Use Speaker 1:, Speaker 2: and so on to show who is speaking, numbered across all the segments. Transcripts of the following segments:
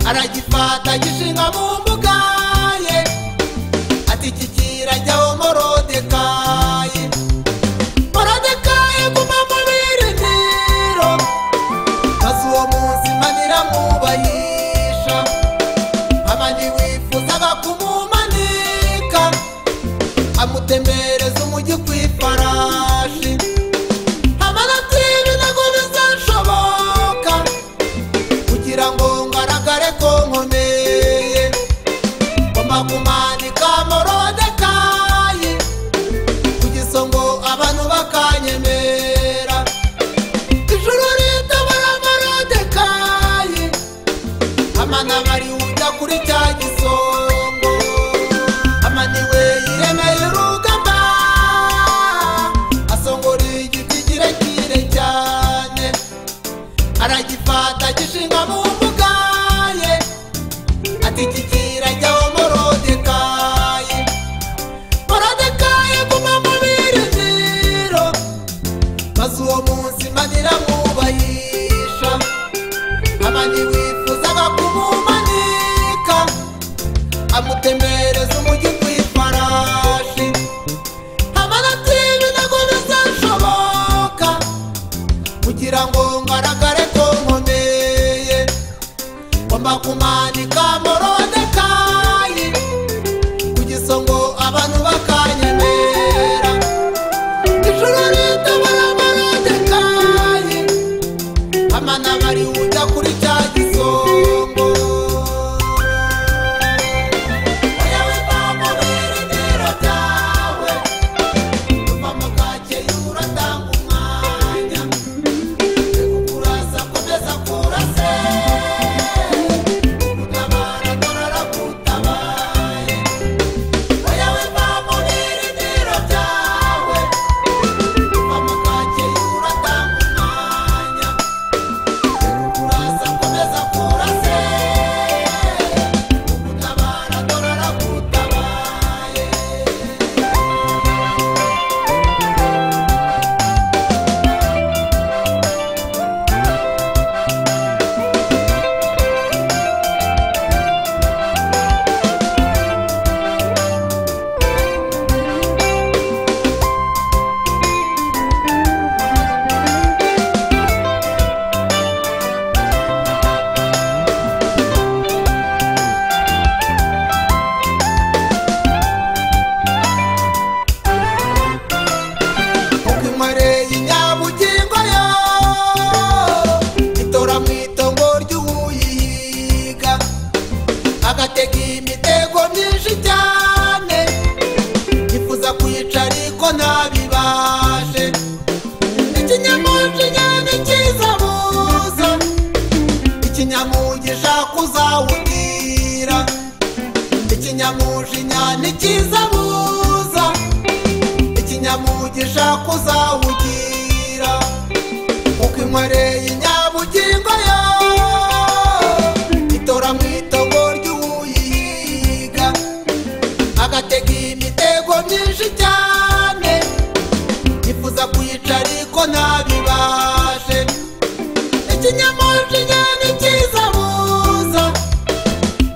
Speaker 1: Aragifata gishinga mu mbuga ye, ati iki kirajyaho Morodekayi. Morodekayi guma mu birindiro, maze uwo munsi Imana iramubahisha. Hamani wifuzaga kumumanika, amutemereza umujyi ku ifarashi. Hamani ati ibi ntabwo bizashoboka, kugira ngo ngaragare ko nkomeye, ngomba kumanika Morodekayi ku gisongo abantu bakanyemera. Ijuru ritabara Morodekayi, Hamani abari ujya kuri cya gisongo. Hamani we yiremeye urugamba, asongora igiti kirekire cyane, aragifata gishinga mu mbuga ye, ati iki kirajyaho Morodekayi. Morodekayi guma mu birindiro, maze uwo munsi Imana iramubahisha. Hamani wifuzaga kumumanika, amutemereza umujyi ku ifarashi. Hamani ati ibi ntabwo bizashoboka, kugira ngo ngaragare ko nkomeye, ngomba kumanika Morodekayi ku gisongo abantu bakanyemera. Ijuru ritabara Morodekayi, Hamani abari ujya kuri cya gisongo. Oya wiva mu birindiro byawe, uva mu gakeye uratanga umwanya, reka kurasa komeza kurase, ugutabara dore aragutabaye. kuzawugira. Ikinyamujinya ntikizabuza ikinyamugisha kuzawugira. Uko inkoreye inyabugingo yo itora mu itongo ry'uwuyihiga, agatega imitego myinshi cyane, yifuza kuyica ariko ntabibashe. Ikinyamujinya ntikizabuza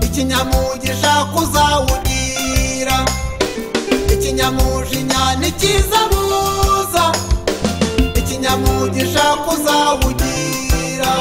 Speaker 1: ikinyamugisha kuzawugira. Ikinyamujinya ntikizabuza ikinyamugisha kuzawugira.